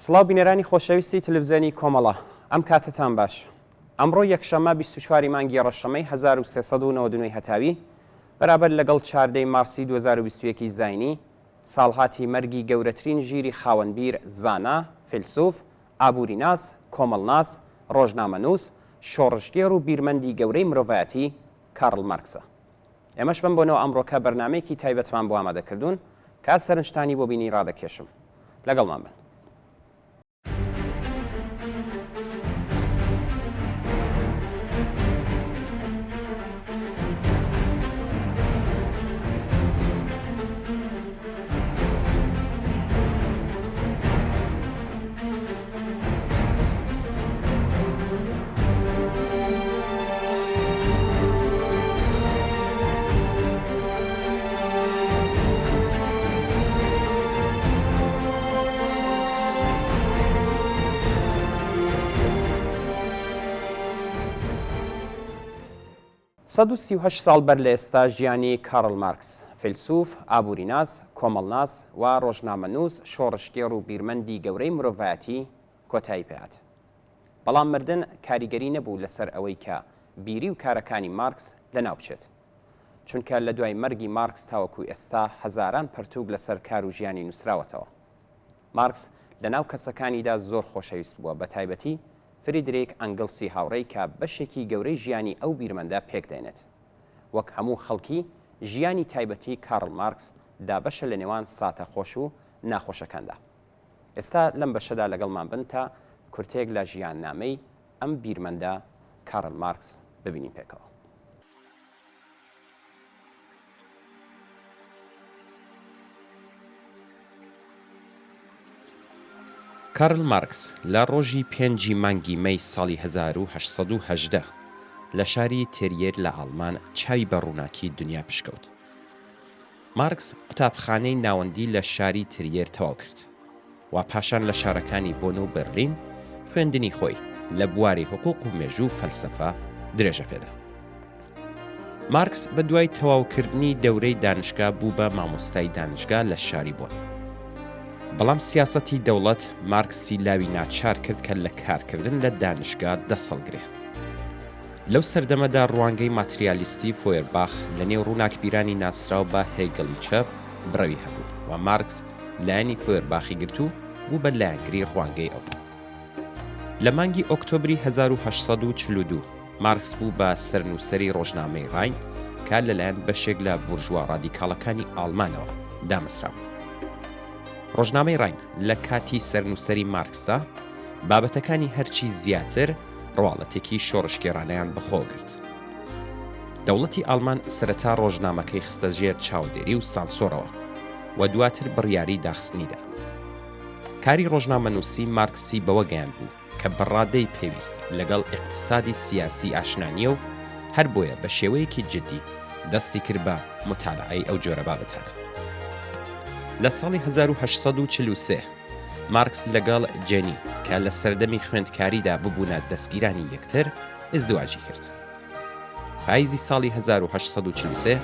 سڵاو بینەرانی خۆشەویستی تلفزیۆنی کۆمەڵە ئەم کاتەتان باش ئەمڕۆ یەکشەممە 24 ی مانگی ڕەشەمەی 1399 هەتاوی بەرابەر لەگەڵ چاردەی مارسی 2021 زاینی ساڵهاتی مەرگی گەورەترین ژیری خاوەن بیر زانا فیلسوف ئابووریناس کۆمەڵناس ڕۆژنامەنووس شۆڕشگێڕ و بیرمەندی گەورەی مرۆڤایەتی کارڵ مارکسە ئێمەش بەم بۆنەوە ئەمڕۆکە بەرنامەیەکی تایبەتمان بۆ ئامادە کردوون کە سەرنجتانی بۆ بینی ڕادەکێشم. لەگەڵمان بن. 138 ساڵ بەر لە ئێستا ژیانی کارل مارکس، فیلسوف، ئابووریناس، کۆمەڵناس و ڕۆژنامەنووس، شۆڕشگێڕ و بیرمەندی گەورەی مرۆڤایەتی کۆتایی پێهات. بەڵام مردن کاریگەری نەبوو لەسەر ئەوەی کە بیری و کارەکانی مارکس لەناو بچێت. چونکە لە دوای مەرگی مارکس تاوەکو ئێستا هەزاران پەرتووک لەسەر کار و ژیانی نووسراوەتەوە. مارکس لەناو کەسەکانیدا زۆر خۆشەویست بووە بەتایبەتی فریدریک ئەنگڵسی هاوڕێی کە بەشێکی گەورەی ژیانی ئەو بیرمەندە پێکدێنێت. وەک هەموو خەڵکی ژیانی تایبەتی کارڵ مارکس دابەشە لەنێوان ساتە خۆش و ناخۆشەکاندا. ئێستا لەم بەشەدا لەگەڵمان بن تا کورتەیەک لە ژیاننامەی ئەم بیرمەندە کارل مارکس ببینین پێکەوە. کارل مارکس لە ڕۆژی پێنجی مانگی مەی ساڵی 1818 لە شاری تێریێر لە ئاڵمان چاوی بە ڕووناکی دنیا پشکەوت. مارکس قوتابخانەی ناوەندی لە شاری تریێر تەواو کرد و پاشان لە شارەکانی بۆن و بەرلین خوێندنی خۆی لە بواری حقوق و مێژوو و فەلسەفە درێژە پێدا. مارکس بە دوای تەواوکردنی دەورەی دانشگا بوو بە مامۆستای دانشگا لە شاری بۆن. بەڵام سیاسەتی دەوڵەت مارکسی لاوی ناچار کرد کە لە کارکردن لە دانشگا دەست هەڵگرێ. لەو سەردەمەدا ڕوانگەی ماتریالیستی فۆیەرباخ لە نێو ڕووناکبیرانی ناسراو بە هێگڵی چەپ بڕەوی هەبوو و مارکس لایەنی فۆیەرباخی گرت و بوو بە لایەنگری ڕوانگەی ئەو. لە مانگی ئۆکتۆبری 1842 مارکس بوو بە سەرنووسەری ڕۆژنامەی ڕاین کە لەلایەن بەشێک لە بورژوا ڕادیکاڵەکانی ئاڵمانەوە دامەزرابوو. ڕۆژنامەی ڕاین لە کاتی سەرنووسەری مارکسدا بابەتەکانی هەرچی زیاتر ڕواڵەتێکی شۆڕشگێڕانەیان بەخۆوە گرت. دەوڵەتی ئاڵمان سەرەتا ڕۆژنامەکەی خستە ژێر چاودێری و سانسۆرەوە و دواتر بڕیاری داخستنی دا. کاری ڕۆژنامەنووسی مارکسی بەوە گەیاندبوو کە بە ڕادەی پێویست لەگەڵ ئیقتسادی سیاسی ئاشنا نییە و هەر بۆیە بە شێوەیەکی جدی دەستی کرد بە موتالعەی ئەو جۆرە بابەتانە. لە ساڵی 1843 مارکس لەگەڵ جێنی کە لە سەردەمی خوێندکاریدا ببوونە دەستگیرانی یەکتر، ئیزدواجی کرد. پاییزی ساڵی 1843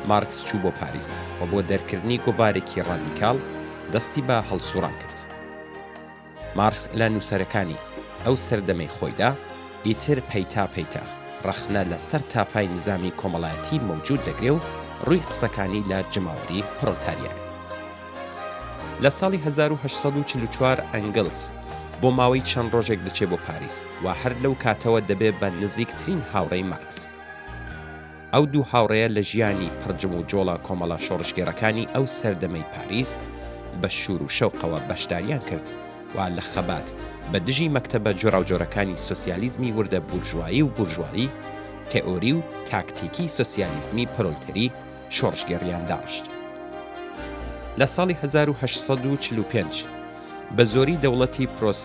مارکس چوو بۆ پاریس و بۆ دەرکردنی گۆڤارێکی ڕادیکاڵ دەستی بە هەڵسوڕان کرد. مارکس لە نووسەرەکانی ئەو سەردەمەی خۆیدا ئیتر پەیتا پەیتا ڕەخنە لە سەر تاپای نیزامی کۆمەڵایەتی مەوجود دەگرێ و ڕووی قسەکانی لە جەماوەری پرۆلتاریایە. لە ساڵی 1844 ئەنگڵس بۆ ماوەی چەند ڕۆژێک دەچێ بۆ پاریس و هەر لەو کاتەوە دەبێ بە نزیکترین هاوڕێی مارکس. ئەو دوو هاوڕێیە لە ژیانی پڕ جموجۆڵە کۆمەڵە شۆڕشگێڕەکانی ئەو سەردەمەی پاریس بە شوور و شەوقەوە بەشداریان کرد و لە خەبات بە دژی مەکتەبە جۆراوجۆرەکانی سۆسیالیزمی وردە بورژوایی و بورژوایی تئۆری و تاکتیکی سۆسیالیزمی پرۆلتەری شۆڕشگێڕیان داڕشت. لە ساڵی 1845 بە زۆری دەوڵەتی پرۆس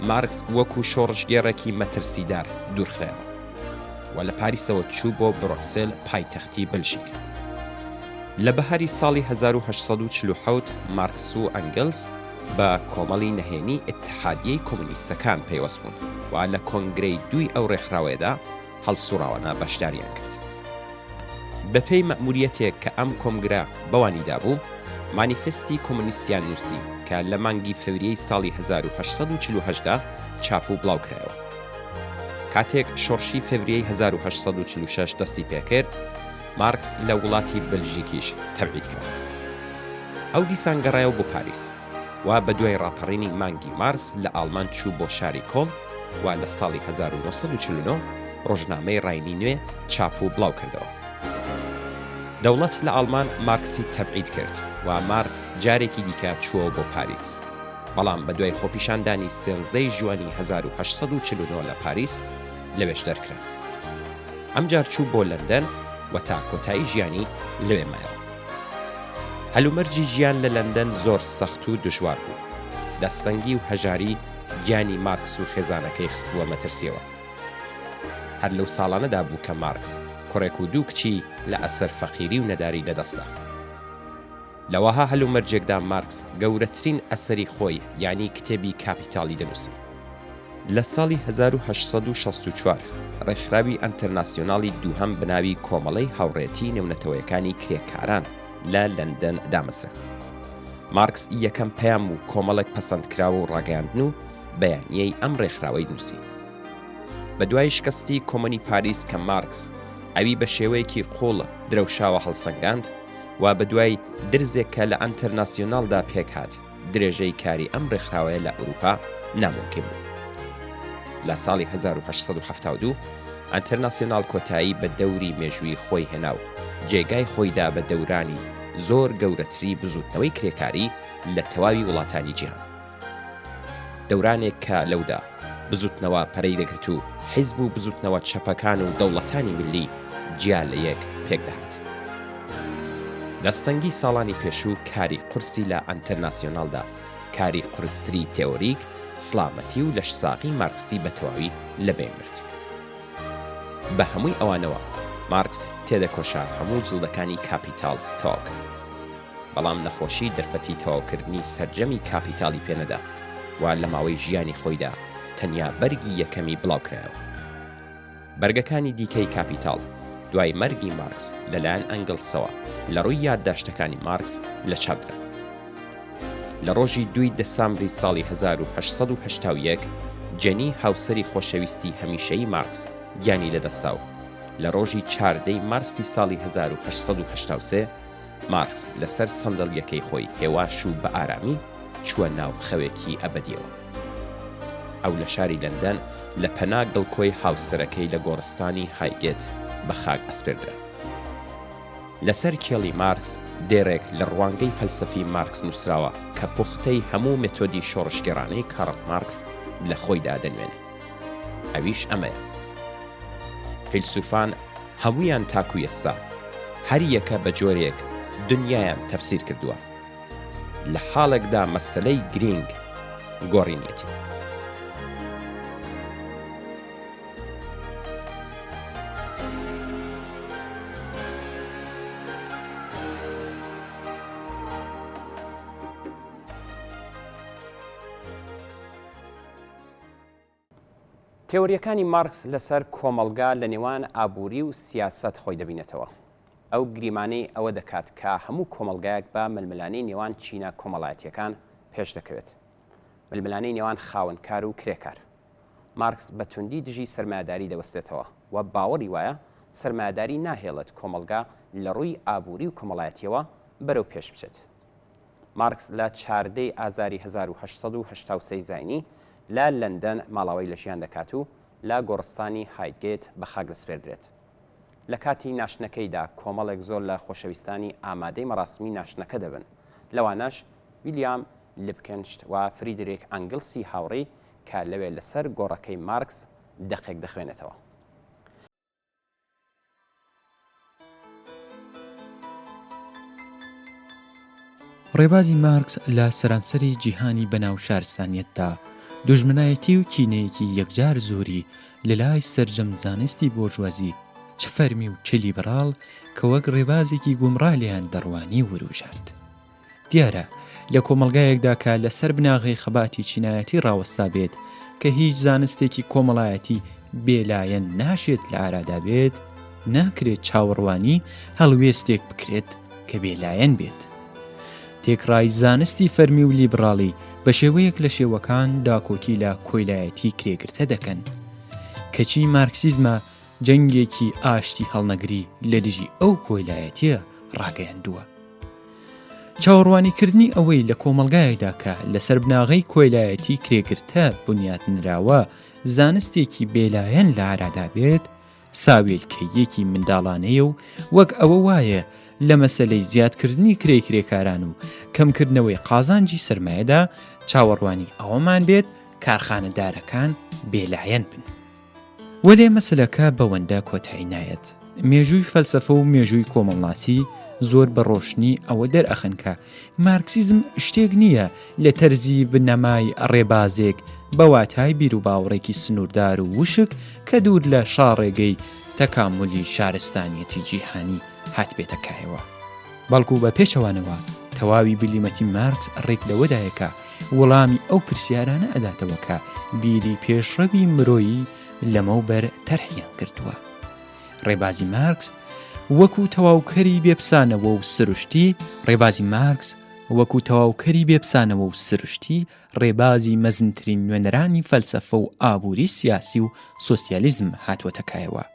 مارکس وەکو شۆڕشگێڕێکی مەترسیدار دوورخرایەوە و لە پاریسەوە چوو بۆ برۆکسێل پایتەختی بلژیک. لە بەهاری ساڵی 1847 مارکس و ئەنگلس بە کۆمەڵی نەهێنی ئیتحادیەی کۆمۆنیستەکان پەیوەست بوون و لە کۆنگرەی دووی ئەو ڕێکخراوەیەدا هەڵسوڕاوانە بەشداریان کرد. بەپێی مەئموریەتێک کە ئەم کۆمگرە بەوانی دابوو، مانیفستی کۆمۆنیستیان نووسی کە لە مانگی فەوریەی ساڵی 1848 دا چاپ و بڵاو کرایەوە. کاتێک شۆڕشی فەوریەی 1846 دەستی پێکرد، مارکس لە وڵاتی بەلژیکیش تەبعید کرا. ئەو دیسان گەڕایەوە بۆ پاریس و بە دوای ڕاپەڕینی مانگی مارس لە ئاڵمان چوو بۆ شاری کۆڵن و لە ساڵی 1949 ڕۆژنامەی ڕاینی نوێ چاپ و بڵاو کردەوە. دەوڵەت لە ئاڵمان مارکسی تەبعید کرد و مارکس جارێکی دیکە چووەوە بۆ پاریس. بەڵام بە دوای خۆپیشاندانی سێنزدەی ژوئەنی 1849 لە پاریس لەوێش دەرکرا. ئەمجار چوو بۆ لەندەن و تا کۆتایی ژیانی لەوێ مایەوە. هەلومەرجی ژیان لە لەندەن زۆر سەخت و دژوار بوو. دەستەنگی و هەژاری گیانی مارکس و خێزانەکەی خستبووە مەترسییەوە. هەر لەو ساڵانەدا بوو کە مارکس کوڕێک و دوو کچی لە ئەسەر فەقیری و نەداری لەدەستدا. لە وەها هەلومەرجێکدا مارکس گەورەترین ئەسەری خۆی یانی کتێبی کاپیتاڵی دەنووسی. لە ساڵی 1864 ڕێکخراوی ئەنتەرناسیۆناڵی دووهەم بە ناوی کۆمەڵەی هاوڕێیەتی نێونەتەوەیەکانی کرێکاران لە لەندەن دامەزرا. مارکس یەکەم پەیام و کۆمەڵێک پەسەندکراو و ڕاگەیاندن و بەیانیەی ئەم ڕێکخراوەی نووسی. بە دوای شکستی کۆمۆنی پاریس کە مارکس ئەوی بە شێوەیەکی قووڵ درەوشاوە هەڵسەنگاند و بە دوای درزێک کە لە ئەنتەرناسیۆناڵدا پێکهات، درێژەی کاری ئەم ڕێکخراوەیە لە ئەوروپا نامومکین بوو. لە ساڵی 1872 ئەنتەرناسیۆناڵ کۆتایی بە دەوری مێژوویی خۆی هێنا و جێگای خۆی دا بە دەورانی زۆر گەورەتری بزووتنەوەی کرێکاری لە تەواوی وڵاتانی جیهان. دەورانێک کە لەودا بزوتنەوە پەرەی دەگرت و حیزب و بزوتنەوە چەپەکان و دەوڵەتانی میللی جیا لە یەک پێک دەهات. دەستەنگی ساڵانی پێشوو کاری قورسی لە ئەنتەرناسیۆناڵدا، کاری قورستری تێئۆریک، سڵامەتی و لەشساغی مارکسی بە تەواوی لە بەین برد. بە هەمووی ئەوانەوە مارکس تێدەکۆشا هەموو جڵدەکانی کاپیتاڵ تەواو کا. بەڵام نەخۆشی دەرفەتی تەواوکردنی سەرجەمی کاپیتاڵی پێ نەدا و لە ماوەی ژیانی خۆیدا تەنیا بەرگی یەکەمی بڵاوکرایەوە. بەرگەکانی دیکەی کاپیتاڵ دوای مەرگی مارکس لەلایەن ئەنگڵسەوە لە ڕووی یادداشتەکانی مارکس لە چاپ درا. لە ڕۆژی دووی دەسامبری ساڵی 1881 جێنی هاوسەری خۆشەویستی هەمیشەیی مارکس گیانی لەدەستدا و لە ڕۆژی چاردەی مارسی ساڵی 1883 مارکس لەسەر سەندەڵییەکەی خۆی هێواش و بە ئارامی چووە ناو خەوێکی ئەبەدییەوە. ئەو لە شاری لەندەن لە پەنا گڵکۆی هاوسەرەکەی لە گۆڕستانی هایگێت بە خاک ئەسپێردرا. لەسەر کێڵی مارکس دێڕێک لە ڕوانگەی فەلسەفی مارکس نووسراوە کە پوختەی هەموو مێتۆدی شۆڕشگێڕانەی کارڵ مارکس لە خۆیدا دەنوێنێ. ئەویش ئەمەیە. فیلسوفان هەموویان تاکو ئێستا هەر یەکە بە جۆرێک دنیایان تەفسیر کردووە، لە حاڵێکدا مەسەلەی گرینگ گۆڕینیەتی. تێۆرییەکانی مارکس لەسەر کۆمەڵگا لە نێوان ئابووری و سیاسەت خۆی دەبینێتەوە. ئەو گریمانەی ئەوە دەکات کە هەموو کۆمەڵگایەک بە ململانێی نێوان چینە کۆمەڵایەتییەکان پێش دەکەوێت. ململانێی نێوان خاوەنکار و کرێکار. مارکس بە توندی دژی سەرمایەداری دەوەستێتەوە و باوەڕی وایە سەرمایەداری ناهێڵێت کۆمەڵگا لە ڕووی ئابووری و کۆمەڵایەتییەوە بەرەو پێش بچێت. مارکس لە چاردەی ئازاری 1883 زاینی لە لەندەن ماڵاوای لە ژیان دەکات و لە گۆڕستانی هایگێت بە خاک دەسپێردرێت. لە کاتی ناشتنەکەیدا کۆمەڵێک زۆر لە خۆشەویستانی ئامادەی مەراسمی ناشتنەکە دەبن، لەوانەش ویلیام لیبکنشت و فریدریک ئەنگڵسی هاوڕێی کە لەوێ لەسەر گۆڕەکەی مارکس دەقێک دەخوێنێتەوە. ڕێبازی مارکس لە سەرانسەری جیهانی بەناو شارستانیەتدا دوژمنایەتی و کینەیەکی یەکجار زۆری لەلای سەرجەم زانستی بۆرژوازی چ فەرمی و چ لیبڕاڵ کە وەک ڕێبازێکی گومڕا لێیان دەڕوانی وروژاند. دیارە لە کۆمەڵگایەکدا کە لە سەر بناغەی خەباتی چینایەتی ڕاوەستابێت کە هیچ زانستێکی کۆمەڵایەتی بێ لایەن ناشێت لە ئارادا بێت. ناکرێت چاوەڕوانی هەڵوێستێک بکرێت کە بێلایەن بێت. تێکڕای زانستی فەرمی و لیبڕاڵی بە شێوەیەک لە شێوەکان داکۆکی لە کۆیلایەتی کرێگرتە دەکەن. کەچی مارکسیزمە جەنگێکی ئاشتی هەڵنەگری لە دژی ئەو کۆیلایەتیە ڕاگەیاندووە. چاوەڕوانیکردنی ئەوەی لە کۆمەڵگایەکدا کە لەسەر بناغەی کۆیلایەتی کرێگرتە بنیات نراوە زانستێکی بێلایەن لە ئارادا بێت، ساویلکەییەکی منداڵانەیە و وەک ئەوە وایە لە مەسەلەی زیادکردنی کرێی کرێکاران و کەمکردنەوەی قازانجی سەرمایەدا چاوەڕوانی ئەوەمان بێت کارخانەدارەکان بێلایەن بن. وەلێ مەسەلەکە بەوەندە کۆتایی نایەت. مێژووی فەلسەفە و مێژووی کۆمەڵناسی زۆر بە ڕۆشنی ئەوە دەرئەخەن کە مارکسیزم شتێک نییە لە تەرزی بنەمای ڕێبازێک بە واتای بیروباوەڕێکی سنووردار و وشک کە دوور لە شاڕێگەی تەکامولی شارستانیەتی جیهانی هاتبێتە کایەوە. بەڵکو بە پێچەوانەوە تەواوی بلیمەتی مارکس ڕێک لەوەدایە کە وەڵامی ئەو پرسیارانە ئەداتەوە کە بیری پێشڕەوی مرۆیی لەمەوبەر تەرحیان کردووە. ڕێبازی مارکس وەکو تەواوکەری بێپسانەوە و سروشتی ڕێبازی مارکس وەکو تەواوکەری بێپسانەوە و سروشتی ڕێبازی مەزنترین نوێنەرانی فەلسەفە و ئابووری سیاسی و سۆسیالیزم هاتووەتە کایەوە.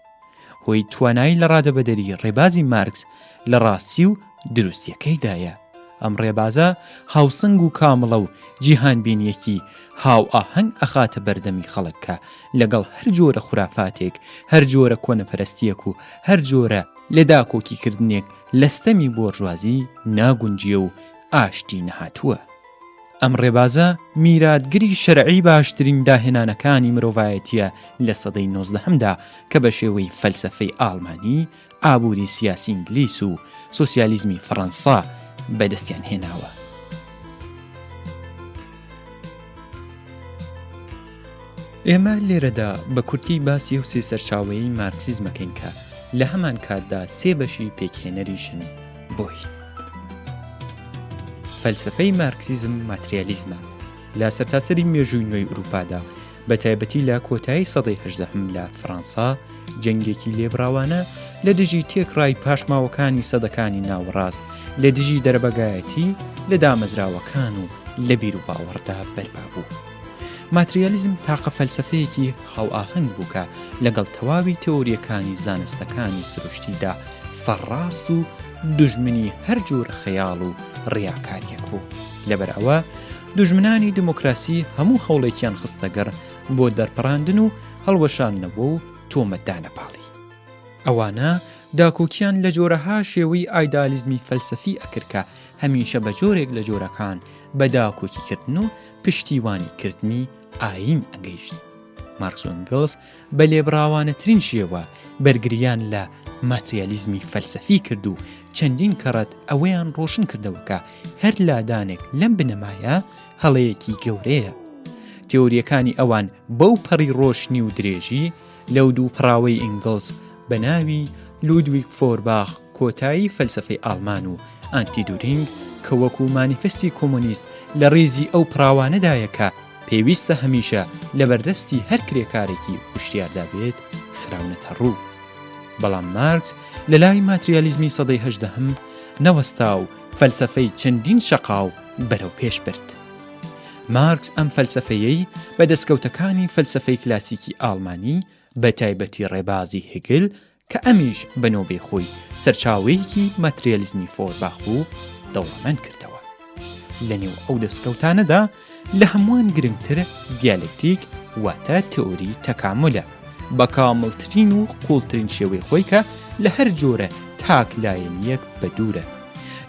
هۆی توانای لە ڕادەبەدەری ڕێبازی مارکس لە ڕاستی و دروستیەکەیدایە. ئەم ڕێبازە هاوسەنگ و کامڵە و جیهانبینیەکی هاوئاهەنگ ئەخاتە بەردەمی خەڵک کە لەگەڵ هەر جۆرە خورافاتێک، هەر جۆرە کۆنەپەرستیەک و هەر جۆرە لێداکۆکیکردنێک لە ستەمی بۆرژوازی ناگونجێ و ئاشتی نەهاتووە. ئەم ڕێبازە میراتگری شەرعی باشترین داهێنانەکانی مرۆڤایەتیە لە سەدەی نۆزدەهەمدا کە بە شێوەی فەلسەفەی ئاڵمانی، ئابووری سیاسی ئینگلیس و سۆسیالیزمی فەڕەنسا بەدەستیان هێناوە. ئێمە لێرەدا بە کورتی باسی ئەو سێ سەرچاوەیەی مارکسیزم ئەکەین کە لە هەمان کاتدا سێ بەشی پێکهێنەریشن بۆی. فەلسەفەی مارکسیزم ماتریالیزمە. لە سەرتاسەری مێژووی نوێی ئورووپادا، بە تایبەتی لە کۆتایی سەدەی هەژدەهەم لە فەڕانسا، جەنگێکی لێبڕاوانە لە دژی تێکڕای پاشماوەکانی سەدەکانی ناوەڕاست، لە دژی دەرەبەگایەتی لە دامەزراوەکان و لە بیروباوەڕدا بەرپا بوو. ماتریالیزم تاقە فەلسەفەیەکی هاوئاهەنگ بوو کە لەگەڵ تەواوی تئورییەکانی زانستەکانی سروشتیدا سەرڕاست و دوژمنی هەر جۆرە خەیاڵ و ڕیاکارییەک بوو. لەبەر ئەوە دوژمنانی دیموکراسی هەموو هەوڵێکیان خستەگەڕ بۆ دەرپەڕاندن و هەڵوەشاندنەوە و تۆمەتدانە پاڵی. ئەوانە داکۆکیان لە جۆرەها شێوەی ئایدالیزمی فەلسەفی ئەکرد کە هەمیشە بە جۆرێک لە جۆرەکان بە داکۆکیکردن و پشتیوانیکردنی ئایین ئەگەیشت. مارکس و ئەنگڵس بە لێبڕاوانەترین شێوە بەرگریان لە ماتریالیزمی فەلسەفی کرد و چەندین کەڕەت ئەوەیان ڕۆشن کردەوە کە هەر لادانێک لەم بنەمایە هەڵەیەکی گەورەیە. تێۆرییەکانی ئەوان بەو پەڕی ڕۆشنی و درێژی لەو دوو پەڕاوەی ئینگڵس بە ناوی لودویگ فۆرباخ کۆتایی فەلسەفەی ئاڵمان و ئانتی دورینگ کە وەکوو مانیفستی کۆمۆنیست لە ڕیزی ئەو پەڕاوانەدایە کە پێویستە هەمیشە لەبەردەستی هەر کرێکارێکی هوشیاردا بێت خراونەتە ڕوو. بەڵام مارکس لە لای ماتریالیزمی سەدەی هەژدەهەم نەوەستا و فەلسەفەی چەندین شەقاو بەرەو پێش برد. مارکس ئەم فەلسەفەیەی بە دەسکەوتەکانی فەلسەفەی کلاسیکی ئاڵمانی بە تایبەتی ڕێبازی هگل کە ئەمیش بە نۆبەی خۆی سەرچاوەیەکی ماتریالیزمی فۆرباخ بوو، دەوڵەمەند کردەوە. لە نێو ئەو دەستکەوتانەدا لە هەمووان گرنگتر دیالێکتیک واتە تئوری تەکامولە بە کامڵترین و قووڵترین شێوەی خۆی کە لە هەر جۆرە تاک لایەنییەک بەدوورە.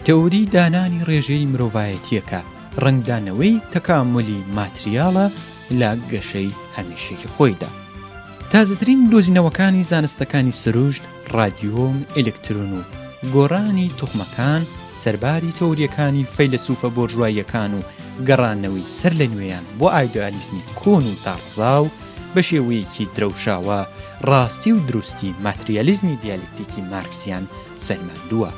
تئوری دانانی ڕێژەی مرۆڤایەتییەکە ڕەنگدانەوەی تەکامولی ماتریاڵە لە گەشەی هەمیشەیی خۆیدا. تازەترین دۆزینەوەکانی زانستەکانی سروشت، ڕادیۆم، ئێلکترۆن و گۆڕانی توخمەکان، سەرباری تئورییەکانی فەیلەسوفە بۆرژواییەکان و گەڕانەوەی سەر لە نوێیان بۆ ئایدیالیزمی کۆن و داڕزاو، بە شێوەیەکی درەوشاوە ڕاستی و دروستی ماتریالیزمی دیالکتیکی مارکسیان سەلماندووە.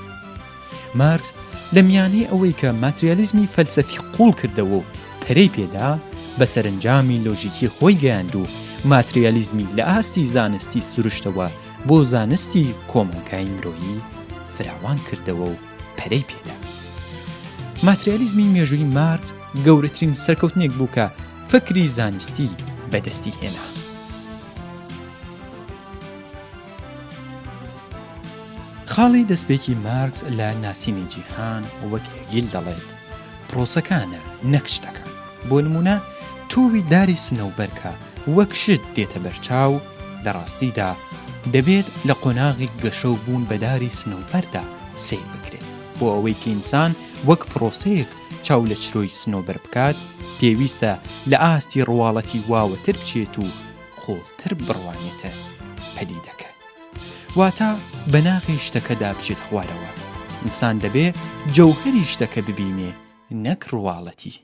مارکس لە میانەی ئەوەی کە ماتریالیزمی فەلسەفی قووڵ کردەوە و پەرەی پێدا، بە سەرەنجامی لۆژیکی خۆی گەیاند و ماتریالیزمی لە ئاستی زانستی سروشتەوە بۆ زانستی کۆمەڵگای مرۆیی فراوان کردەوە و پەرەی پێدا. ماتریالیزمی مێژووی مارکس گەورەترین سەرکەوتنێک بوو کە فکری زانستی بەدەستی هێنا. خاڵی دەستپێکی مارکس لە ناسینی جیهان وەک هێگیل دەڵێت، پرۆسەکانە نەک شتەکان. بۆ نموونە تۆوی داری سنەوبەر کە وەک شت دێتە بەرچاو، لە ڕاستیدا دەبێت لە قۆناغی گەشە و بوون بە داری سنەوبەردا سەیر بکرێت. بۆ ئەوەی کە ئینسان وەک پرۆسەیەک چاو لە چرۆی سنۆبەر بکات، پێویستە لە ئاستی ڕواڵەتی واوەتر بچێت و قووڵتر بڕوانێتە پەدیدەکە. واتە بە ناخی شتەکەدا بچێت خوارەوە. ئینسان دەبێ جەوهەری شتەکە ببینێ نەک ڕواڵەتی.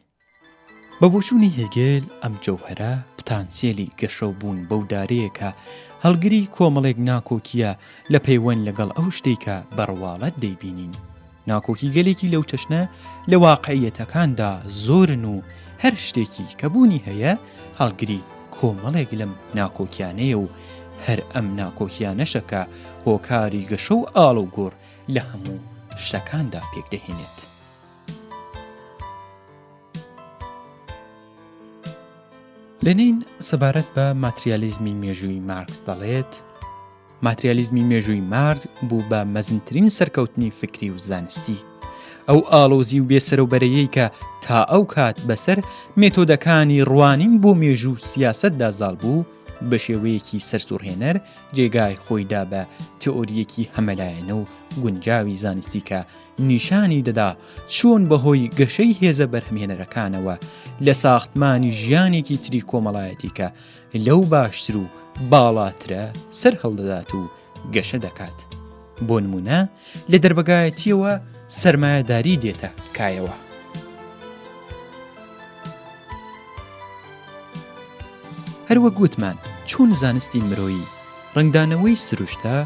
بە بۆچوونی هێگێل ئەم جەوهەرە پتانسیەلی گەشە و بوون بەو دارەیە کە هەڵگری کۆمەڵێک ناکۆکییە لە پەیوەند لەگەڵ ئەو شتەی کە بە ڕواڵەت دەیبینین. ناکۆکیگەلێکی لەو چەشنە لە واقعییەتەکاندا زۆرن و هەر شتێکی کە بوونی هەیە هەڵگری کۆمەڵێک لەم ناکۆکیانەیە و هەر ئەم ناکۆکیانەشە کە هۆکاری گەشە و ئاڵوگۆڕ لە هەموو شتەکاندا پێکدەهێنێت. لێنین سەبارەت بە ماتریالیزمی مێژووی مارکس دەڵێت، ماتریالیزمی مێژووی مارکس بوو بە مەزنترین سەرکەوتنی فکری و زانستی. ئەو ئاڵۆزی و بێسەرەوبەرەیەی کە تا ئەو کات بەسەر مێتۆدەکانی ڕوانین بۆ مێژوو و سیاسەتدا زاڵ بوو، بە شێوەیەکی سەرسوڕهێنەر جێگای خۆی دا بە تئۆرییەکی هەمەلایەنە و گونجاوی زانستی کە نیشانی دەدا چۆن بەهۆی گەشەی هێزە بەرهەمهێنەرەکانەوە لە ساختمانی ژیانێکی تری کۆمەڵایەتی کە لەو باشتر و باڵاترە سەر هەڵدەدات و گەشە دەکات. بۆ نموونە لە دەربەگایەتییەوە سەرمایەداری دێتە کایەوە. هەروەک وتمان چۆن زانستی مرۆیی ڕەنگدانەوەی سروشتە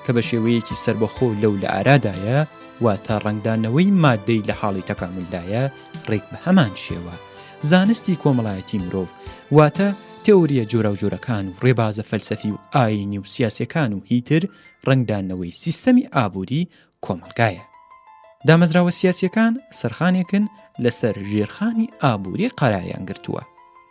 کە بە شێوەیەکی سەربەخۆ لەو لە ئارادایە، واتە ڕەنگدانەوەی ماددەی لە حاڵی تەکامولدایە، ڕێک بە هەمان شێوە زانستی کۆمەڵایەتی مرۆڤ، واتە تێئۆرییە جۆراوجۆرەکان و ڕێبازە فەلسەفی و ئایینی و سیاسییەکان و هیتر ڕەنگدانەوەی سیستەمی ئابووری کۆمەڵگایە. دامەزراوە سیاسییەکان سەرخانێکن لەسەر ژێرخانی ئابووری قەراریان گرتووە.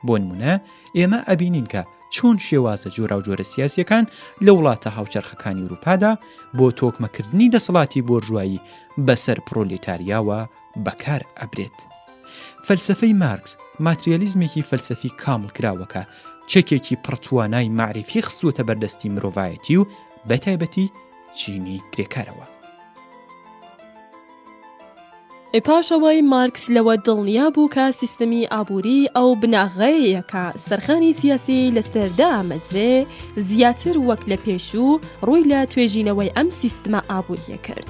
بۆ نموونە ئێمە ئەبینین کە چۆن شێوازە جۆراوجۆرە سیاسییەکان لە وڵاتە هاوچەرخەکانی ئورووپادا بۆ تۆکمەکردنی دەسەڵاتی بۆرژوایی بەسەر پرۆلیتاریاوە بەکار ئەبرێت. فەلسەفەی مارکس ماتریالیزمێکی فەلسەفی کامڵکراوە کە چەکێکی پڕتوانای مەعریفی خستووەتە بەردەستی مرۆڤایەتی و بەتایبەتی چینی کرێکارەوە. پاش ئەوەی مارکس لەوە دڵنیا بوو کە سیستمی ئابووری ئەو بناغەیە کە سەرخانی سیاسی لەسەر دامەزرێ، زیاتر وەک لە پێشوو ڕووی لە توێژینەوەی ئەم سیستمە ئابوورییە کرد.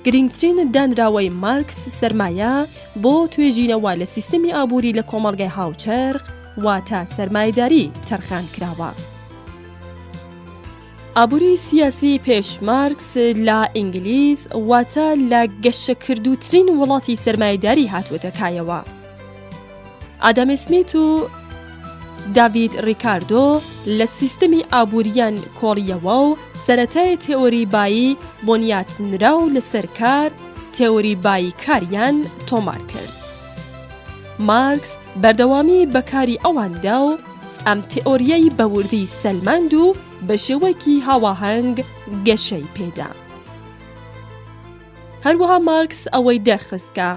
گرینگترین دانراوەی مارکس سەرمایە بۆ توێژینەوە لە سیستمی ئابووری لە کۆمەڵگای هاوچەرخ واتە سەرمایەداری تەرخان کراوە. ئابووری سیاسی پێش مارکس لە ئینگلیز واتە لە گەشەکردووترین وڵاتی سەرمایەداری هاتووەتە کایەوە. ئادام سمیت و داڤید ڕیکاردۆ لە سیستمی ئابووریان کۆڵیەوە و سەرەتای تێئۆری بایی بنیاتنراو لەسەر کار، تێئۆری بایی کاریان تۆمار کرد. مارکس بەردەوامی بە کاری ئەوان دا و ئەم تێئۆرییەی بە وردی سەلماند و بە شێوەیەکی هاواهەنگ گەشەی پێدا. هەروەها مارکس ئەوەی دەرخست کە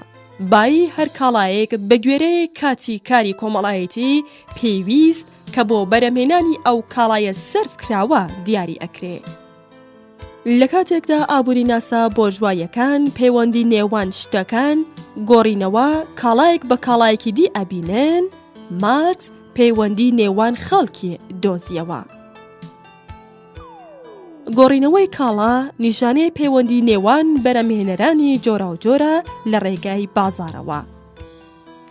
بایی هەر کاڵایەک بە گوێرەی کاتی کاری کۆمەڵایەتی پێویست کە بۆ بەرەمهێنانی ئەو کاڵایە سەرف کراوە دیاری ئەکرێ. لە کاتێکدا ئابووریناسە بۆرژواییەکان پەیوەندی نێوان شتەکان، گۆڕینەوە، کاڵایەک بە کاڵایەکی دی ئەبینن، مارکس پەیوەندی نێوان خەڵکی دۆزیەوە. گۆڕینەوەی کاڵا نیشانەی پەیوەندی نێوان بەرەمهێنەرانی جۆراوجۆرە لە ڕێگای بازاڕەوە.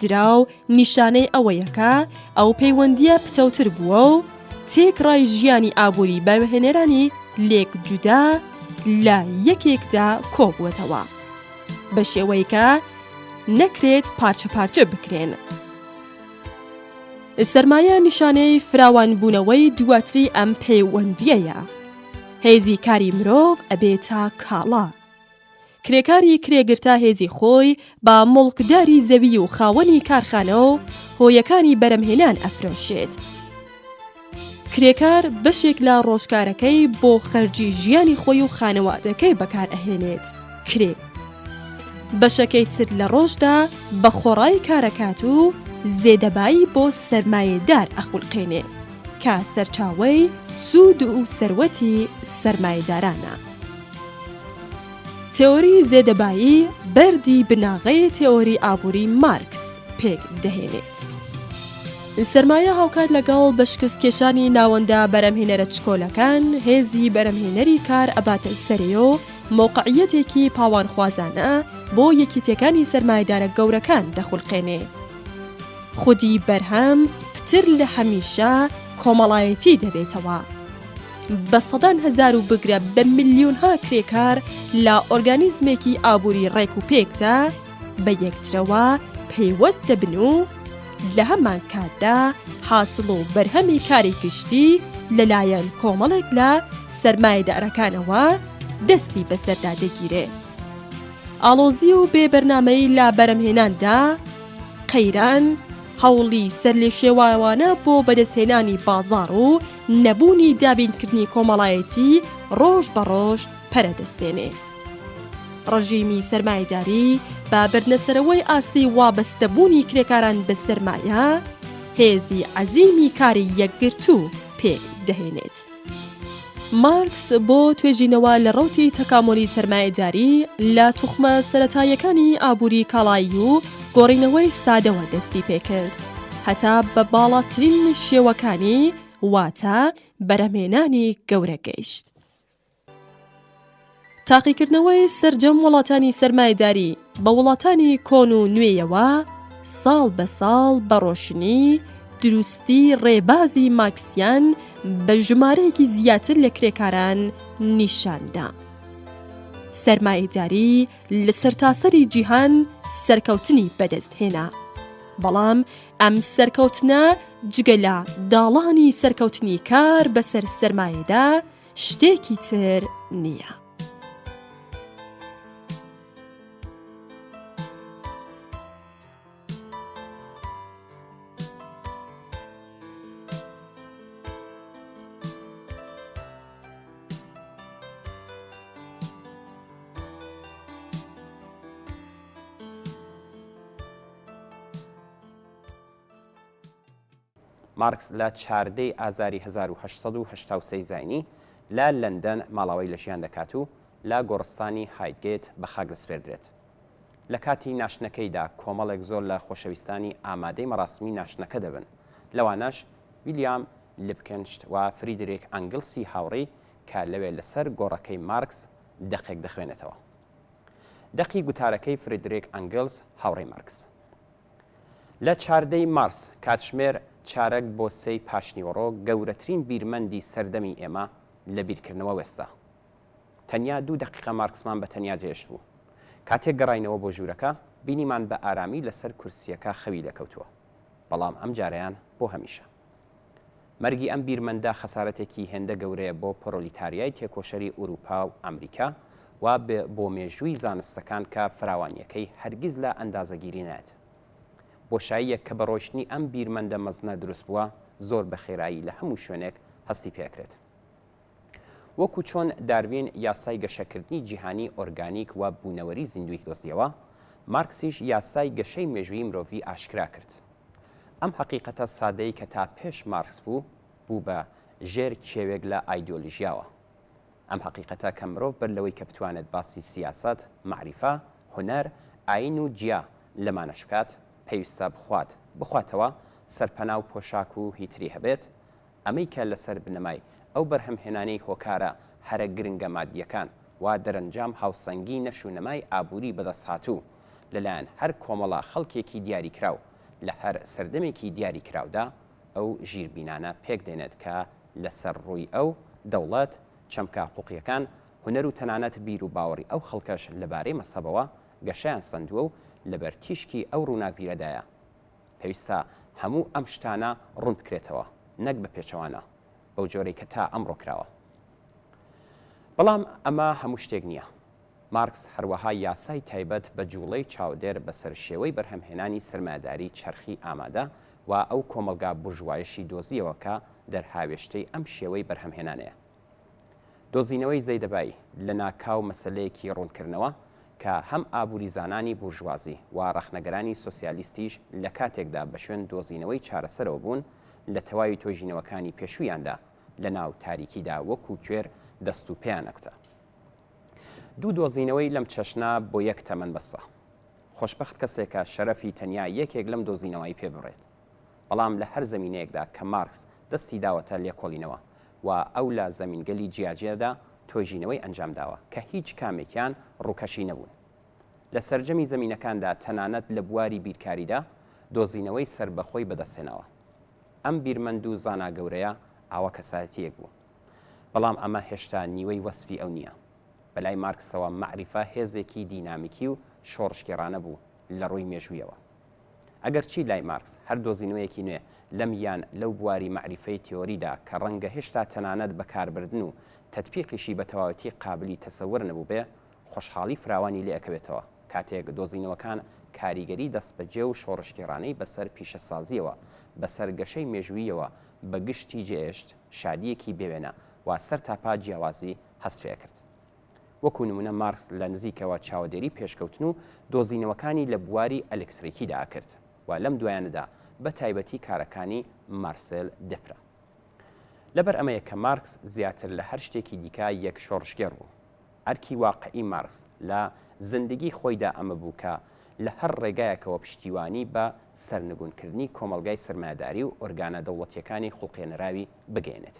دراو نیشانەی ئەوەیە کە ئەو پەیوەندییە پتەوتر بووە و تێکڕای ژیانی ئابووری بەرهەمهێنەرانی لێک جودا لە یەکێکدا کۆبووەتەوە بە شێوەی کە نەکرێت پارچە پارچە بکرێن. سەرمایە نیشانەی فراوانبوونەوەی دواتری ئەم پەیوەندییەیە. هێزی کاری مرۆڤ ئەبێتە کاڵا. کرێکاری کرێگرتە هێزی خۆی بە موڵکداری زەوی و خاوەنی کارخانە و هۆیەکانی بەرەمهێنان ئەفرۆشێت. کرێکار بەشێک لە ڕۆژکارەکەی بۆ خەرجی ژیانی خۆی و خانەوادەکەی بەکار ئەهێنێت، کرێ. بەشەکەی تر لە ڕۆژدا بە خۆڕایی کارەکات و زێدەبایی بۆ سەرمایەدار ئەخولقێنێ کە سەرچاوەی سوود و سەروەتی سەرمایەدارانە. تێئۆری زێدەبایی بەردی بناغەی تێئۆری ئابووری مارکس پێک دەهێنێت. سەرمایە هاوکات لەگەڵ بە شکست کێشانی ناوەندە بەرەمهێنەرە چکۆلەکان، هێزی بەرەمهێنەری کار ئەباتە سەرێ و مەوقعیەتێکی پاوانخوازانە بۆ یەکیتیەکانی سەرمایەدارە گەورەکان دەخولقێنێ. خودی بەرهەم پتر لە هەمیشە کۆمەڵایەتی دەبێتەوە. بە سەدان هەزار و بگرە بە ملیۆنها کرێکار لە ئۆرگانیزمێکی ئابووری ڕێک و پێکدا بە یەکترەوە پەیوەست دەبن و لە هەمان کاتدا حاسڵ و بەرهەمی کاری گشتی لەلایەن کۆمەڵێک لە سەرمایەدارەکانەوە دەستی بەسەردا دەگیرێ. ئاڵۆزی و بێ بەرنامەیی لە بەرەمهێناندا، قەیران، هەوڵی سەرلێشێواوانە بۆ بەدەستهێنانی بازاڕ و نەبوونی دابینکردنی کۆمەڵایەتی ڕۆژ بە ڕۆژ پەرە دەستێنێ. ڕژیمی سەرمایەداری بە بردنەسەرەوەی ئاستی وابەستەبوونی کرێکاران بە سەرمایە، هێزی عەزیمی کاری یەکگرتوو پێک دەهێنێت. مارکس بۆ توێژینەوە لە ڕەوتی تەکامۆلی سەرمایەداری لە توخمە سەرەتاییەکانی ئابووری کاڵایی و گۆڕینەوەی سادەوە دەستی پێکرد هەتا بە باڵاترین شێوەکانی واتە بەرهەمهێنانی گەورە گەیشت. تاقیکردنەوەی سەرجەم وڵاتانی سەرمایەداری بە وڵاتانی کۆن و نوێیەوە ساڵ بە ساڵ بە ڕۆشنی دروستی ڕێبازی مارکسیان بە ژمارەیەکی زیاتر لە کرێکاران نیشاندا. سەرمایەداری لە سەرتاسەری جیهان سەرکەوتنی بەدەست هێنا. بەڵام ئەم سەرکەوتنە جگە لە داڵانی سەرکەوتنی کار بەسەر سەرمایەدا شتێکی تر نییە. مارکس لە چاردەی ئازاری 1883 زاینی لە لەندەن ماڵاوای لە ژیان دەکات و لە گۆڕستانی هایگێت بە خاک دەسپێردرێت. لە کاتی ناشتنەکەیدا کۆمەڵێک زۆر لە خۆشەویستانی ئامادەی مەراسمی ناشتنەکە دەبن، لەوانەش ویلیام لیبکنشت و فریدریک ئەنگلسی هاوڕێی کە لەوێ لەسەر گۆڕەکەی مارکس دەقێک دەخوێنێتەوە. دەقی گوتارەکەی فریدریک ئەنگلس هاوڕێی مارکس. لە چاردەی مارس کاتژمێر چارەک بۆ سێی پاشنیوەڕۆ گەورەترین بیرمەندی سەردەمی ئێمە لە بیرکردنەوە وێستا. تەنیا دوو دەقیقە مارکسمان بە تەنیا جێشتبوو. کاتێک گەڕاینەوە بۆ ژوورەکە، بینیمان بە ئارامی لەسەر کورسییەکە خەوی لێکەوتووە. بەڵام ئەمجارەیان بۆ هەمیشە. مەرگی ئەم بیرمەندە خەسارەتێکی هێندە گەورەیە بۆ پۆرۆلیتاریای تێکۆشەری ئورووپا و ئەمریکا و بۆ مێژووی زانستەکان کە فراوانییەکەی هەرگیز لە ئەندازەگیری نایەت. بۆشاییەک کە بە ڕۆیشتنی ئەم بیرمەندە مەزنە دروست بووە زۆر بە خێرایی لە هەموو شوێنێک هەستی پێ ئەکرێت. وەکو چۆن داروین یاسای گەشەکردنی جیهانی ئۆرگانیک و بوونەوەری زیندووی دۆزیەوە، مارکسیش یاسای گەشەی مێژوویی مرۆڤی ئاشکرا کرد. ئەم هەقیقەتە سادەی کە تا پێش مارکس بوو، بوو بە ژێر کێوێک لە ئایدیۆلژیاوە. ئەم هەقیقەتە کە مرۆڤ بەر لەوەی کە بتوانێت باسی سیاسەت، مەعریفە، هونەر، ئایین و جیا لەمانەش بکات، پێویستە بخوات، بخواتەوە، سەرپەنا و پۆشاک و هیتری هەبێت، ئەمەی کە لەسەر بنەمای ئەو بەرهەمهێنانەی هۆکارە هەرە گرنگە مادییەکان و دەرەنجام هاوسەنگی نەش و نەمای ئابووری بەدەستهاتوو لەلایەن هەر کۆمەڵە خەڵکێکی دیاریکراو لە هەر سەردەمێکی دیاریکراودا ئەو ژیربینانە پێکدێنێت کە لەسەر ڕووی ئەو، دەوڵەت، چەمکە حقوقییەکان، هونەر و تەنانەت بیر و باوەڕی ئەو خەڵکەش لەبارەی مەزهەبەوە گەشەیان سەندووە و لەبەر تیشکی ئەو ڕووناکبیرەدایە. پێویستە هەموو ئەم شتانە ڕوون بکرێتەوە، نەک بە پێچەوانە، بەو جۆرەی کە تا ئەمڕۆ کراوە. بەڵام ئەمە هەموو شتێک نییە. مارکس هەروەها یاسای تایبەت بە جووڵەی چاودێر بەسەر شێوەی بەرهەمهێنانی سەرمایەداری چەرخی ئامادە و ئەو کۆمەڵگا بورژوایەشی دۆزییەوە کە دەرهاوێشتەی ئەم شێوەی بەرهەمهێنانەیە. دۆزینەوەی زەیدەبایی لەناکاو مەسەلەیەکی ڕوونکردنەوە کە هەم ئابووریزانانی بورژوازی و ڕەخنەگرانی سۆسیالیستیش لە کاتێکدا بە شوێن دۆزینەوەی چارەسەرەوە بوون لە تەواوی تۆژینەوەکانی پێشوویاندا لەناو تاریکیدا وەکوو کوێر دەست و پێیان ئەکوتا. دوو دۆزینەوەی لەم چەشنە بۆ یەک تەمەن بەسە. خۆشبەخت کەسێکە شەرەفی تەنیا یەکێک لەم دۆزینەوەی پێ ببڕێت. بەڵام لە هەر زەمینەیەکدا کە مارکس دەستی داوەتە لێکۆڵینەوە و ئەو لە زەمینگەلی جیاجیادا تۆژینەوەی ئەنجام داوە کە هیچ کامێکیان ڕووکەشی نەبوون. لە سەرجەمی زەمینەکاندا تەنانەت لە بواری بیرکاریدا دۆزینەوەی سەربەخۆی بەدەستهێناوە. ئەم بیرمەند و زانا گەورەیە ئاوا کەسایەتییەک بوو. بەڵام ئەمە هێشتا نیوەی وەسفی ئەو نییە. بە لای مارکسەوە مەعریفە هێزێکی دینامیکی و شۆڕشگێڕانە بوو لە ڕووی مێژوویەوە. ئەگەرچی لای مارکس هەر دۆزینەوەیەکی نوێ لەم یان لەو بواری مەعریفەی تیۆریدا کە ڕەنگە هێشتا تەنانەت بەکاربردن و تەتبیقیشی بە تەواوەتی قابلی تەسەور نەبووبێ خۆشحاڵی فراوانی لێ ئەکەوێتەوە کاتێک دۆزینەوەکان کاریگەری دەستبەجێ و شۆڕشگێڕانەی بەسەر پیشەسازییەوە بەسەر گەشەی مێژووییەوە بە گشتی جێهێشت شادییەکی بێوێنە و سەرتاپا جیاوازی هەست پێ ئەکرد. وەکو نمونە مارکس لە نزیکەوە چاوەدێری پێشکەوتن و دۆزینەوەکانی لە بواری ئەلکتریکیدا ئەکرد و لەم دوایانەدا بە تایبەتی کارەکانی مارسێل دێپرا. لەبەر ئەمەیە کە مارکس زیاتر لە هەر شتێکی دیکە یەک شۆڕشگێڕ بوو. ئەرکی واقعی مارکس لە زندگی خۆیدا ئەمە بوو کە لە هەر ڕێگایەکەوە پشتیوانی بە سەرنگونکردنی کۆمەڵگای سەرمایەداری و ئۆرگانە دەوڵەتیەکانی خوڵقێنراوی بگەیەنێت.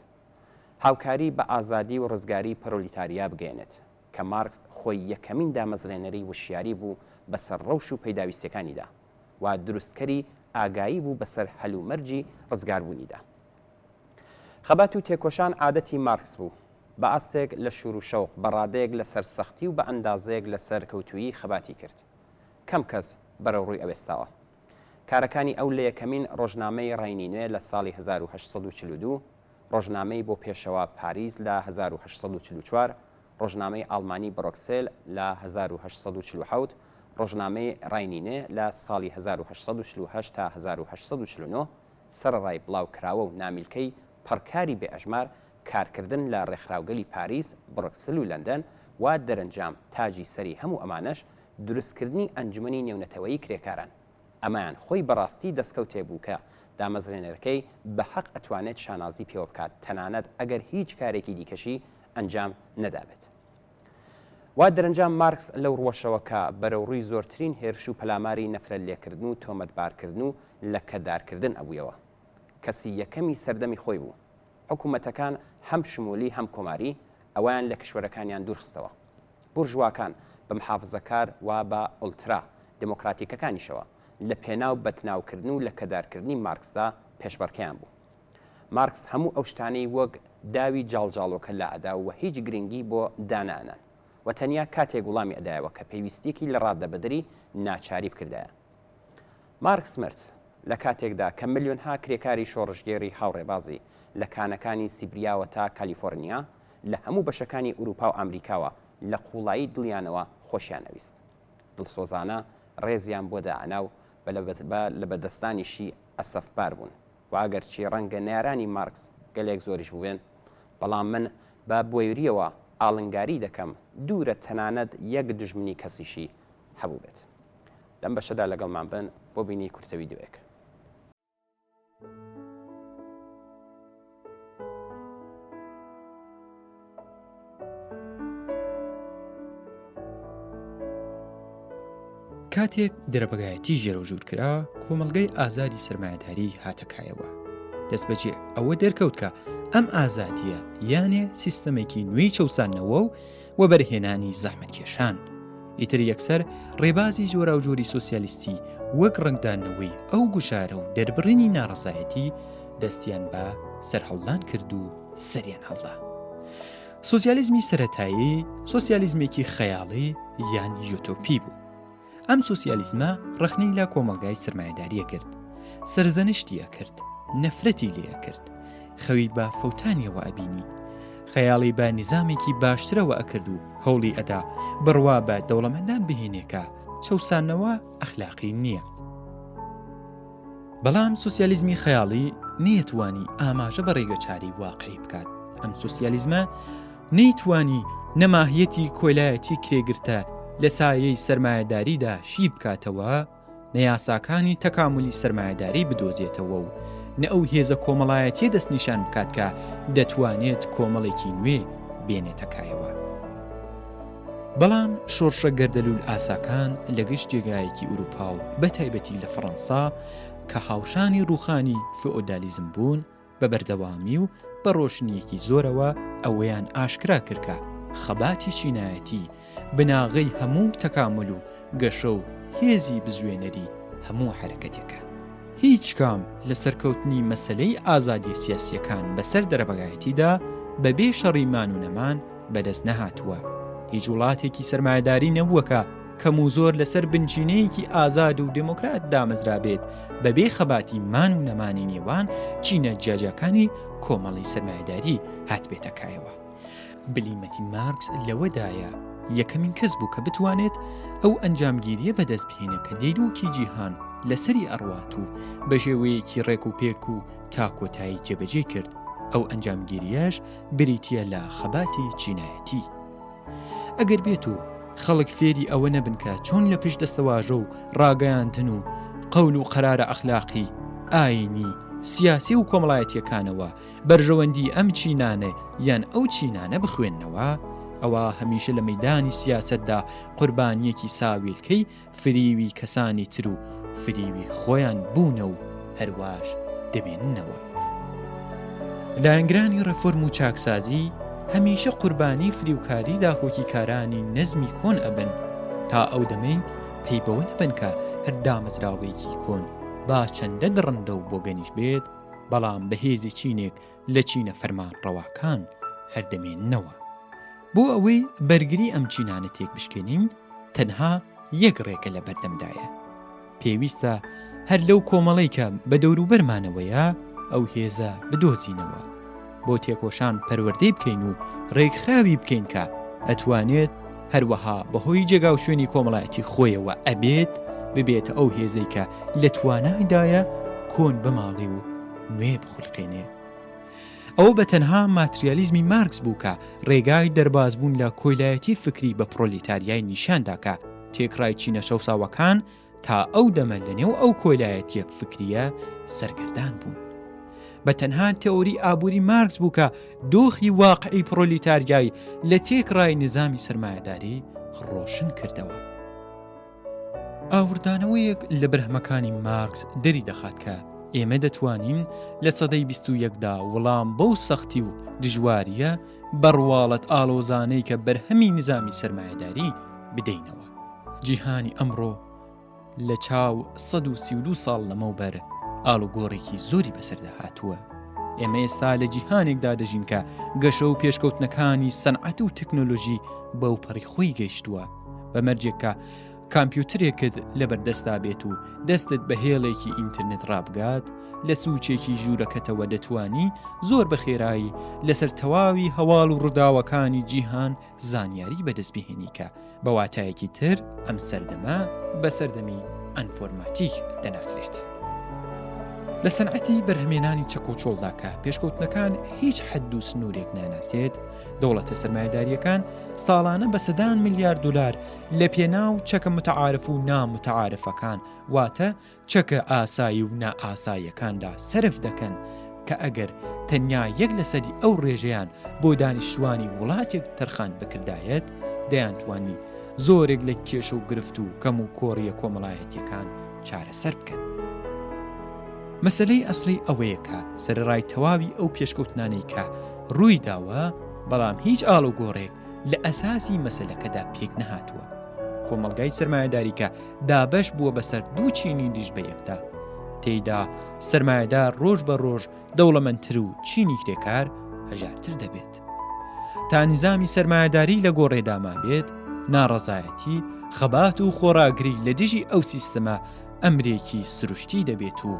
هاوکاری بە ئازادی و ڕزگاری پرۆلیتاریا بگەیەنێت، کە مارکس خۆی یەکەمین دامەزرێنەری وشیاری بوو بەسەر ڕەوش و پەیداویستیەکانیدا و دروستکەری ئاگایی بوو بەسەر هەلومەرجی ڕزگاربوونیدا. خەبات و تێکۆشان عادەتی مارکس بوو. بە ئاستێک لە شور و شەوق، بە ڕادەیەک لە سەرسەختی و بە ئەندازەیەک لە سەرکەوتوویی خەباتی کرد. کەم کەس بەرەوڕووی ئەوێستاوە. کارەکانی ئەو لە یەکەمین ڕۆژنامەی ڕەینی نوێ لە ساڵی 1842، ڕۆژنامەی بۆ پێشەوا پاریس لە 1844، ڕۆژنامەی ئاڵمانی بڕۆکسێل لە 1847، ڕۆژنامەی ڕەینی نوێ لە ساڵی 1848 تا 1849، سەرەڕای بڵاوکراوە و نامیلکەی پڕکاری بێ ئەژمار، کارکردن لە ڕێکخراوگەلی پاریس، بڕۆکسل و لەندەن و دەرەنجام تاجی سەری هەموو ئەمانەش دروستکردنی ئەنجومەنی نێونەتەوەیی کرێکاران. ئەمەیان خۆی بەڕاستی دەستکەوتێک بوو کە دامەزرێنەرەکەی بە هەق ئەتوانێت شانازی پێوە بکات تەنانەت ئەگەر هیچ کارێکی دیکەشی ئەنجام نەدابێت. وا دەرەنجام مارکس لەو ڕووەشەوە کە بەرەوڕووی زۆرترین هێرش و پەلاماری نەفرەتلێکردن و تۆمەتبارکردن و لەکەدارکردن ئەبوویەوە. کەسی یەکەمی سەردەمی خۆی بوو. حکوومەتەکان هەم شمولی هەم کۆماری ئەویان لە کیشوەرەکانیان دوورخستەوە. بورژواکان بە محافزەکار و بە ئۆلترا دێمۆکراتیکەکانیشەوە لە پێناو بەدناوکردن و لەکەدارکردنی مارکسدا پێشبڕکێیان بوو. مارکس هەموو ئەو شتانەی وەک داوی جاڵجاڵۆکە لائەدا و هیچ گرنگی بۆ دانائەنان و تەنیا کاتێک وڵامی ئەدایەوە کە پێویستییەکی لە ڕادەبەدەری ناچاری بکردایە. مارکس مرد، لە کاتێکدا کە ملیۆنها کرێکاری شۆڕشگێڕی هاوڕێبازی لە کانەکانی سیبریاوە تا کالیفۆرنیا، لە هەموو بەشەکانی ئورووپا و ئامریکاوە لە قووڵایی دڵیانەوە خۆشیان ئەویست. دڵسۆزانە ڕێزیان بۆ دائەنا و بە لەبەدەستدانیشی ئەسەفبار بوون و ئەگەرچی ڕەنگە نەیارانی مارکس گەلێک زۆریش بووبێن، بەڵام من بە بوێرییەوە ئاڵنگاریی دەکەم دوورە تەنانەت یەک دوژمنی کەسیشی هەبووبێت. لەم بەشەدا لەگەڵمان بن بۆ بینی کورتە ڤیدیۆیەک. کاتێک دەرەبەگایەتی ژێرەوژوور کرا کۆمەڵگەی ئازادی سەرمایەداری هاتە کایەوە دەستبەجێ ئەوە دەرکەوت کە ئەم ئازادیە یانێ سیستەمێکی نوێی چەوسانەوە و وەبەرهێنانی زەحمەتکێشان. ئیتر یەکسەر ڕێبازی جۆراوجۆری سۆسیالیستی وەک ڕەنگدانەوەی ئەو گوشارە و دەربڕینی ناڕەزایەتی دەستیان بە سەرهەڵدان کرد و سەریان هەڵدا. سۆسیالیزمی سەرەتایی سۆسیالیزمێکی خەیاڵی یان یۆتۆپی بوو. ئەم سۆسیالیزمە ڕەخنەی لە کۆمەڵگای سەرمایەداری ئەکرد، سەرزەنشتی ئەکرد، نەفرەتی لێ ئەکرد، خەوی بە فەوتانیەوە ئەبینی. خەیاڵی بە نیزامێکی باشترەوە ئەکرد و هەوڵی ئەدا بڕوا بە دەوڵەمەندان بهێنێ کە چەوساندنەوە ئەخلاقی نییە. بەڵام سوسیالیزمی خەیاڵی نەیەتوانی ئاماژە بە ڕێگەچارەی واقعی بکات. ئەم سوسیالیزمە نەیتوانی نە ماهیەتی کۆیلایەتی کرێگرتە لە سایەی سەرمایەداریدا شی بکاتەوە، نە یاساکانی تەکامولی سەرمایەداری بدۆزێتەوە و نە ئەو هێزە کۆمەڵایەتیە دەستنیشان بکات کە دەتوانێت کۆمەڵێکی نوێ بێنێتە کایەوە. بەڵام شۆڕشە گەردەلوول ئاساکان لە گشت جێگایەکی ئوروپا و بە تایبەتی لە فەڕەنسا کە هاوشانی ڕووخانی فئۆدالیزم بوون، بە بەردەوامی و بە ڕۆشنییەکی زۆرەوە ئەوەیان ئاشکرا کرد کە خەباتی چینایەتی بناغەی هەموو تەکامول و گەشە و هێزی بزوێنەری هەموو حەرەکەتێکە. هیچ کام لە سەرکەوتنی مەسەلەی ئازادیە سیاسییەکان بەسەر دەرەبەگایەتیدا بە بێ شەڕی مان و نەمان بەدەست نەهاتووە. هیچ وڵاتێکی سەرمایەداری نەبووە کە کەم و زۆر لەسەر بنچینەیەکی ئازاد و دێمۆکرات دامەزرابێت بەبێ خەباتی مان و نەمانی نێوان چینە جیاجیاکانی کۆمەڵی سەرمایەداری هاتبێتە کایەوە. بلیمەتی مارکس لەوەدایە یەکەمین کەس بوو کە بتوانێت ئەو ئەنجامگیرییە بەدەست بهێنێ کە دیرۆکی جیهان لەسەری ئەڕوات و بە شێوەیەکی ڕێک و پێک و تا کۆتایی جێبەجێی کرد، ئەو ئەنجامگیرییەش بریتییە لە خەباتی چینایەتی. ئەگەر بێت و خەڵک فێری ئەوە نەبن کە چۆن لە پشت دەستەواژە و ڕاگەیاندن و قەول و قەرارە ئەخلاقی، ئایینی، سیاسی و کۆمەڵایەتییەکانەوە بەرژەوەندی ئەم چینانە یان ئەو چینانە بخوێننەوە، ئەوا هەمیشە لە مەیدانی سیاسەتدا قوربانییەکی ساویلکەی فریوی کەسانی تر و فریوی خۆیان بوونە و هەرواش دەمێننەوە. لایەنگرانی ڕێفۆرم و چاکسازی هەمیشە قوربانی فریوکاری داکۆکیکارانی نەزمی کۆن ئەبن تا ئەو دەمەی پەی بەوە نەبەن کە هەر دامەزراوەیەکی کۆن با چەندە دڕندە و بۆگەنیش بێت بەڵام بە هێزی چینێک لە چینە فەرمانڕەواکان هەر دەمێننەوە. بۆ ئەوەی بەرگری ئەم چینانە تێکبشکێنین تەنها یەک ڕێگە لە بەردەمدایە. پێویستە هەر لەو کۆمەڵەی کە بە دەوروبەرمانەوەیە ئەو هێزە بدۆزینەوە. بۆ تێکۆشان پەروەردەی بکەین و ڕێکخراوی بکەین کە ئەتوانێت هەروەها بەهۆی جێگاوشوێنی کۆمەڵایەتی خۆیەوە ئەبێت ببێتە ئەو هێزەی کە لە توانایدایە کۆن بماڵی و نوێ بخولقێنێ. ئەوە بە تەنها ماتریالیزمی مارکس بوو کە ڕێگای دەربازبوون لە کۆیلایەتی فکری بە پرۆلیتاریای نیشان دا کە تێکڕای چینە چەوساوەکان تا ئەو دەمە لەنێو ئەو کۆیلایەتییە فکرییە سەرگەردان بوون. بە تەنها تئۆری ئابووری مارکس بوو کە دۆخی واقعی پرۆلیتاریای لە تێکڕای نیزامی سەرمایەداری ڕۆشن کردەوە. ئاوڕدانەوەیەک لە بەرهەمەکانی مارکس دەری دەخات کە ئێمە دەتوانین لە سەدەی 21دا وڵام بەو سەختی و دژوارییە بە ڕواڵەت ئاڵۆزانەی کە بەرهەمی نیزامی سەرمایەداری بدەینەوە. جیهانی ئەمڕۆ لە چاو 132 ساڵ لەمەوبەر ئاڵوگۆڕێکی زۆری بەسەردا هاتووە. ئێمە ئێستا لە جیهانێکدا دەژین کە گەشە و پێشکەوتنەکانی سەنعەت و تەکنۆلۆژی بەوپەڕی خۆی گەیشتووە. بە مەرجێک کە کامپیوترێکت لەبەردەستدا بێت و دەستت بە هێڵێکی ئینترنێت ڕابگات، لە سوچێکی ژوورەکەتەوە دەتوانی زۆر بە خێرایی لەسەر تەواوی هەواڵ و ڕووداوەکانی جیهان زانیاری بەدەست بهێنی کە بە واتایەکی تر ئەم سەردەمە بە سەردەمی ئەنفۆرماتیک دەناسرێت. لە سەنعەتی بەرهەمێنانی چەک و چۆڵدا کە پێشکەوتنەکان هیچ حەد و سنوورێک ناناسێت، دەوڵەتە سەرمایەدارییەکان ساڵانە بە سەدان ملیار دۆلار لە پێناو چەکە متعارف و نامتعارفەکان واتە چەکە ئاسایی و نائاساییەکاندا سەرف دەکەن کە ئەگەر تەنیا یەک لەسەدی ئەو ڕێژەیان بۆ دانیشتوانی وڵاتێک تەرخان بکردایەت دەیانتوانی زۆرێک لە کێشە و گرفت و کەم و کۆڕیە کۆمەڵایەتیەکان چارەسەر بکەن. مەسەلەی ئەسڵی ئەوەیە کە سەرەڕای تەواوی ئەو پێشکەوتنانەی کە ڕووی داوە، بەڵام هیچ ئاڵوگۆڕێک لە ئەساسی مەسەلەکەدا پێک نەهاتووە. کۆمەڵگای سەرمایەداری کە دابەش بووە بەسەر دوو چینی دژ بە یەکدا، تێیدا سەرمایەدار ڕۆژ بە ڕۆژ دەوڵەمەندتر و چینی کرێکار هەژارتر دەبێت. تا نیزامی سەرمایەداری لە گۆڕێدا مابێت، ناڕەزایەتی، خەبات و خۆڕاگری لە دژی ئەو سیستمە ئەمرێکی سروشتی دەبێت و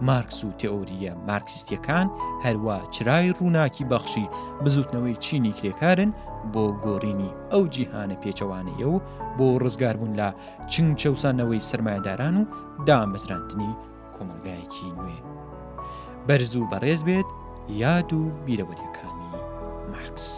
مارکس و تێئۆرییە مارکسیستییەکان هەروا چرای ڕووناکی بەخشی بزووتنەوەی چینی کرێکارن بۆ گۆڕینی ئەو جیهانە پێچەوانەیە و بۆ ڕزگاربوون لە چنگ چەوسانەوەی سەرمایەداران و دامەزراندنی کۆمەڵگایەکی نوێ. بەرز و بەڕێز بێت یاد و بیرەوەریەکانی مارکس.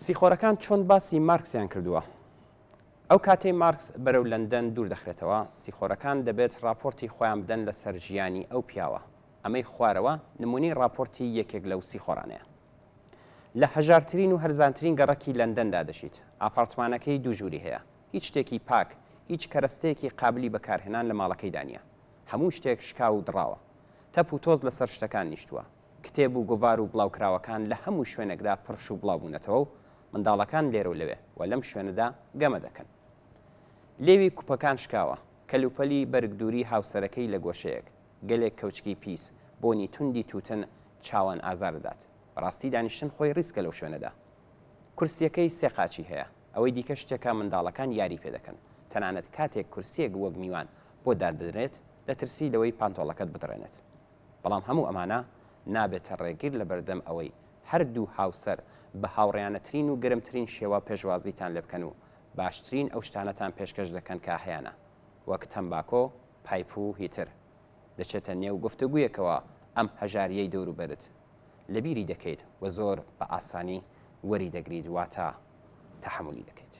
سیخۆرەکان چۆن باسی مارکسیان کردووە؟ ئەو کاتەی مارکس بەرەو لەندەن دوور دەخرێتەوە، سیخۆرەکان دەبێت ڕاپۆرتی خۆیان بدەن لەسەر ژیانی ئەو پیاوە. ئەمەی خوارەوە نموونەی ڕاپۆرتی یەکێک لەو سیخۆرانەیە. لە هەژارترین و هەرزانترین گەڕەکی لەندەندا دەژیت. ئاپاڕتمانەکەی دوو ژووری هەیە. هیچ شتێکی پاک، هیچ کەرەستەیەکی قابلی بەکارهێنان لە ماڵەکەیدا نییە. هەموو شتێک شکاو و دڕاوە. تەپ و تۆز لەسەر شتەکان نیشتووە. کتێب و گۆڤار و بڵاوکراوەکان لە هەموو شوێنێکدا پرش و بڵاو بوونەتەوە و منداڵەکان لێرە و لەوێ و لەم شوێنەدا گەمە دەکەن. لێوی کوپەکان شکاوە. کەلوپەلی بەرگدووری هاوسەرەکەی لە گۆشەیەک. گەلێک کەوچکی پیس، بۆنی توندی تووتن چاوان ئازار دەدات. بەڕاستی دانیشتن خۆی ڕیسکە لەو شوێنەدا. کورسییەکەی سێ قاچی هەیە. ئەوەی دیکە شتێکە منداڵەکان یاری پێ دەکەن. تەنانەت کاتێک کورسییەک وەک میوان بۆ دادەنرێت، دەترسی لەوەی پانتۆڵەکەت بدڕێنێت. بەڵام هەموو ئەمانە نابێتە ڕێگر لەبەردەم ئەوەی هەردوو هاوسەر بە هاوڕێیانەترین و گەرمترین شێوە پێشوازیتان لێبکەن و باشترین ئەو شتانەتان پێشکەش دەکەن کە هەیانە وەک تەمباکۆ، پایپ و هیتر. دەچێتە نێو گفتوگویەکەوە ئەم هەژارییەی دەوروبەرت لەبیری دەکەیت و زۆر بە ئاسانی وەری دەگریت واتە تەحەمولی دەکەیت.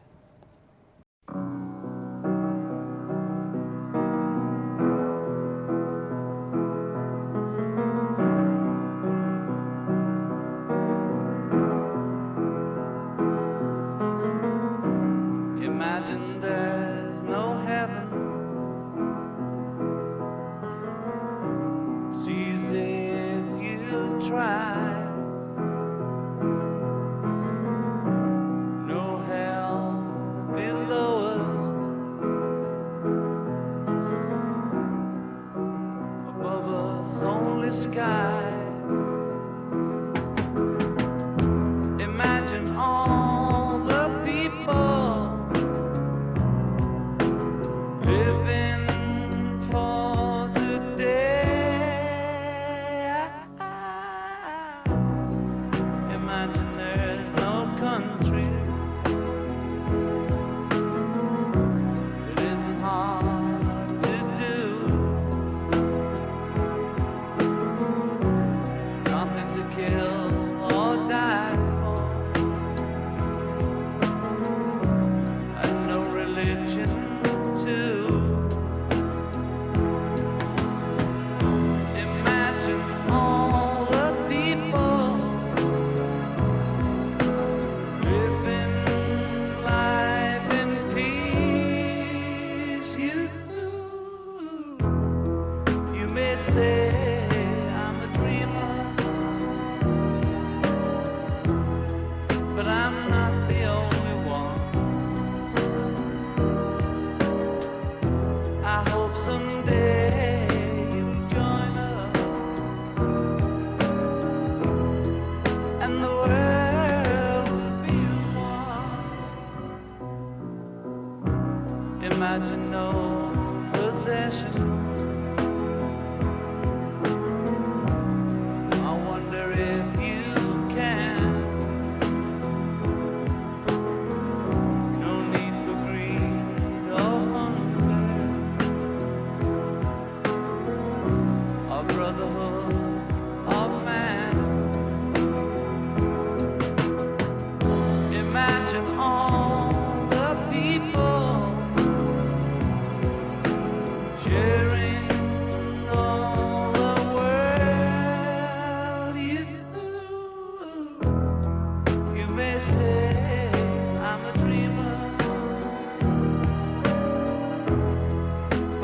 Imagine no possessions.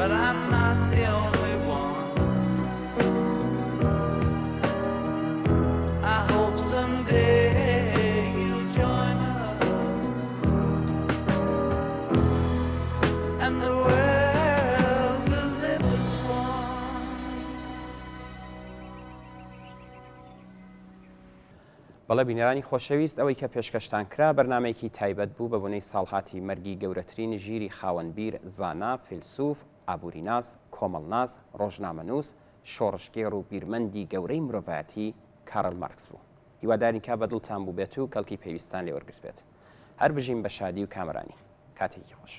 But I'm not the only one. I hope someday you'll join us and the world will live as one. بەڵێ بینەرانی خۆشەویست ئەوەی کە پێشکەشتان کرا بەرنامەیەکی تایبەت بوو بە بۆنەی ساڵهاتی مەرگی گەورەترین ژیری خاوەن بیر، زانا، فیلسوف، ئابووریناس، کۆمەڵناس، ڕۆژنامەنووس، شۆڕشگێڕ و بیرمەندی گەورەی مرۆڤایەتی کارل مارکس بوو. هیوادارین کە بە دڵتان بووبێت و کەڵکی پێویستتان لێ وەرگرتبێت. هەر بژین بە شادی و کامەرانی. کاتێکی خۆش.